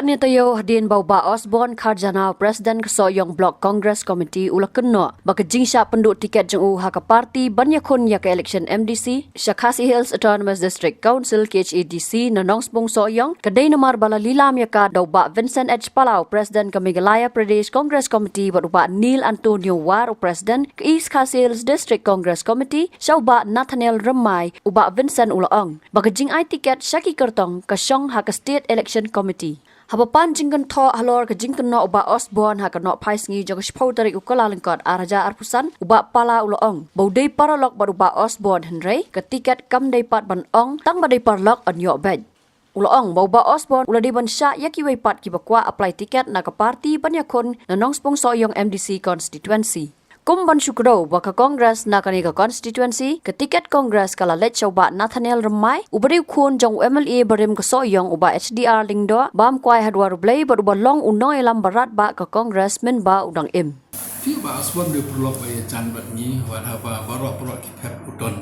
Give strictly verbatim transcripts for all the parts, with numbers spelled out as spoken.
Mynta ïoh hadien ba u Bah Osborne Kharjana, President ka Sohiong Block Congress Committee, u la kynnoh ba ka jingshah pynduh tiket jong u ha ka party ban ïakhun ïa ka election M D C sha Khasi Hills Autonomous District Council, K H A D C, na Nongspung Sohiong, ka dei namar ba la lilam ïa ka da u Bah Vincent H Palau, President ka Meghalaya Pradesh Congress Committee, bad u Bah Neil Antonio War, u President ka East Khasi Hills District Congress Committee, sha u Bah Nathaniel Rymmai, u Bah Vincent u la ong ba ka jingai tiket sha ki kyrtong ka shong ha ka State Election Committee. Haba pan jingkynthoh halor ka jingkynnoh u Bah Osborne ha ka Nohphaisngi jong ka shiphew tarik u Kyllalyngkot ar hajar arphew san, u Bah Palau u la ong ba u dei paralok bad u Bah Osborne, hynrei ka tiket kam dei pat ban ong tang ba dei paralok yn ïoh beit. U la ong ba u Bah Osborne u la dei ban shah ïa kiwei pat kiba kwah apply tiket na ka party ban ïakhun na Nongspung Sohiong M D C constituency. Kum ban shu kdew ba ka Congress na kane ka constituency, ka tiket Congress ka la leit sha u Bah Nathaniel Rymmai, uba dei u khun jong u M L A barim ka Sohiong, u Bah H D R Lyngdoh, bam kwai ha dwar U Blei, bad uba long u nongïalam ba radbah ka Congress mynba u dang im. Te u Bah Osborne u dei u paralok ba ïajan bad ngi, wat haba baroh baroh ki phet u don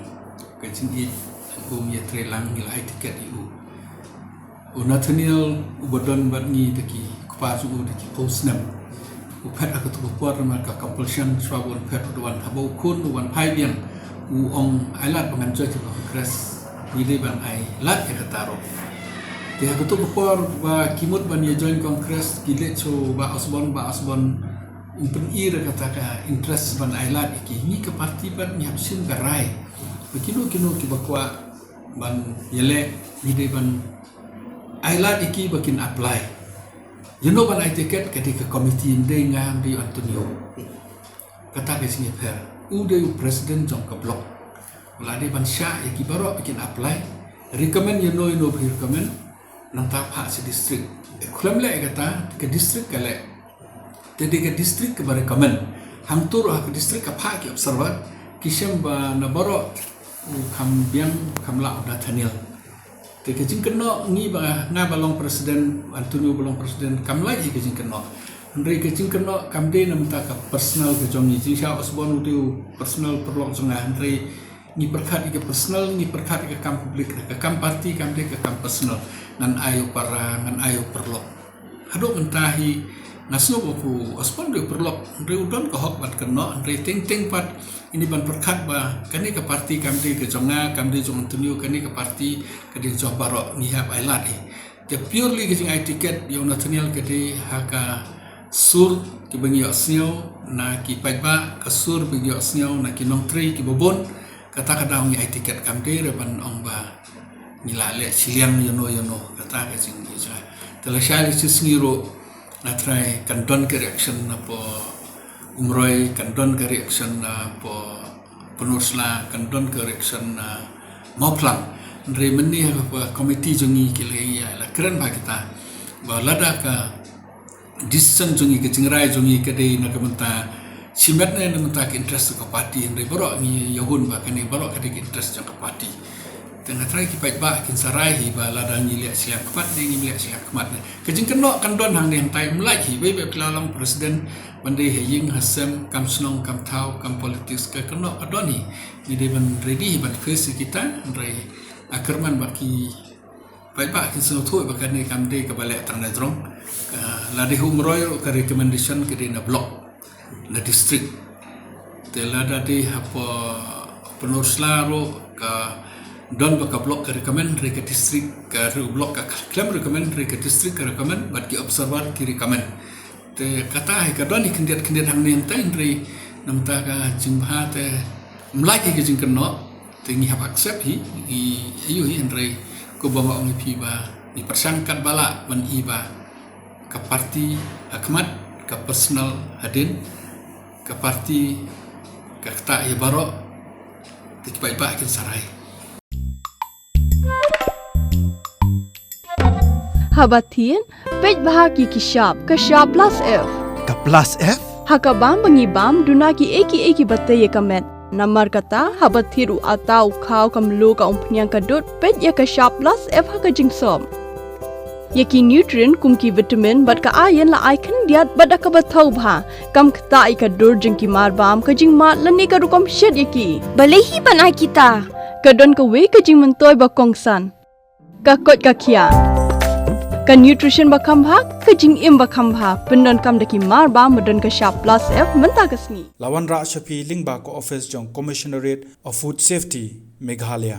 ka jingïeit, um ïatreilang, ngi la ai tiket ïa u. U Nathaniel uba don bad ngi da ki kpa jong u da ki phew snem, u phet ha kato ka por namar ka compulsion, shuwa ba un phet u da wan, haba u khun u wan phai biang, u ong, ai lad ba ngan join ka Congress, ngi dei ban ai lad ïa kata ruh. Te ha kato ka por ba ki mut ban ïa join Congress, ki leit sha u Bah Osborne, Bah Osborne um pyni ïa kata ka interest ban ai lad ïa ki. Ngi ka party pat ngi hap shim ka rai ba kino kino kiba kwah ban ïaleh, ngi dei ban ai lad ïa ki ba kin apply. Ïano ban ai tiket ka dei ka committee, ym dei nga, ym dei u Antonio. Kata ka jingïapher. U dei u president jong ka block. U la dei ban shah ïa ki baroh ba kin apply. Recommend ïano ïano ba i recommend. Nangta phah sha district. Khlem leh ïa kata, ka district ka leh. Te dei ka district kaba recommend. Hangto ruh ha ka district ka phah ki observer, ki shem ba na baroh u kham biang, kham lah u Nathaniel. Te ka jingkynnoh, ngi ba, nga ba long president, Antonio ba long president, kam lah ïa ka jingkynnoh. Hynrei ka jingkynnoh kam dei na bynta ka personal ka jong ngi. Jingshah Osborne u dei u personal paralok jong nga, hynrei ngi pyrkhat ïa ka personal, ngi pyrkhat ïa ka kam public, ka kam party kam dei ka kam personal. Ngan ai u para, ngan ai u paralok. Haduh mynta hi nga sngew ba u Osborne u dei u paralok, hynrei u don ka hok ban kynnoh, hynrei teng teng pat ngi dei ban pyrkhat ba kane ka party kam dei ka jong nga, kam dei jong Antonio, kane ka party ka dei jong baroh, ngi hap ai lad hi. Te purely ka jingai tiket ïa u Nathaniel ka dei ha ka sur kiba ngi ïohsngew na ki paidbah, ka sur ba ngi ïohsngew na ki nongtrei kiba bun, kata ka daw ngi ai tiket, kam dei re ban ong ba ngi la leh shiliang ïano ïano, kata ka jing, jing. Te lashai lashisngi ruh nga tharai kan don ka reaction na poh Umroi, kan don ka reaction na poh Pynursla, kan don ka reaction na Mawphlang. Hynrei mynne ha ka committee jong ngi ki la ïa la kren bha kita ba lada ka decision jong ngi, ka jingrai jong ngi ka dei na ka bynta shimet ne na ka bynta ka interest ka party, hynrei baroh ngi ïa hun ba kane baroh ka dei ka interest jong ka party. Te nga tharai ki paidbah kin sa rai hi ba lada ngi leh shiliang khmat ne, ngim leh shiliang khmat ne. Ka jingkynnoh kan don hangne hangtai, ym lah hi, wei ba phi la long president, ban dei ha ïing ha sem, kam shnong kam thaw, kam politics, ka kynnoh ka don hi. Ngi dei ban ready hi ban face ïa kita, hynrei nga kyrmen ba ki paidbah kin sngewthuh ba kane kam dei kaba leh tang na jrong. Ka, lada ha Umroi ruh ka recommendation ka dei na block, na district. Te lada dei hapoh Pynursla ruh ka don ba ka block ka recommend, hynrei ka district ka re-, block ka khlem recommend, hynrei ka district ka recommend, bad ki observer ki recommend. Te kata hi ka don hi khyndiat khyndiat hangne hangtai, hynrei na bynta ka jingbha te ym lah hi ka jingkynnoh. Te ngi hap accept hi, ngi ïohi, hynrei kumba nga ong ïa phi ba ngi pyrshang katba lah ban ïohi ba ka party ha khmat, ka personal hadien, ka party ka ktah ïa baroh. Te ki paidbah kin sa rai. Haba thied, peit bha ki ki shap, ka shap plus F. Ka plus F? Ha ka bam ba ngi bam, duna kiei kiei kiba tei ïa ka met. Namar kata, haba thied u atta u khaw, ka mluh, ka umphniang, ka dud, peit ïa ka shap plus F ha ka jingsop. Ïa ki nutrient kum ki vitamin bad ka iron la ai khyndiat bad da kaba thaw bha, kam ktah ïa ka dur jong ki marbam, ka jingmad lane ka rukom shet ïa ki. Balei hi ban ai kita? Ka don kawei ka jingmyntoi ba kongsan. Ka koit ka khiah. Ka nutrition ba kham bha, ka jingim ba kham bha, pyndonkam da ki mar ba, ba don ka shap plus F mynta ka sngi. La wanrah sha phi lyngba ka office jong Commissionerate of Food Safety, Meghalaya.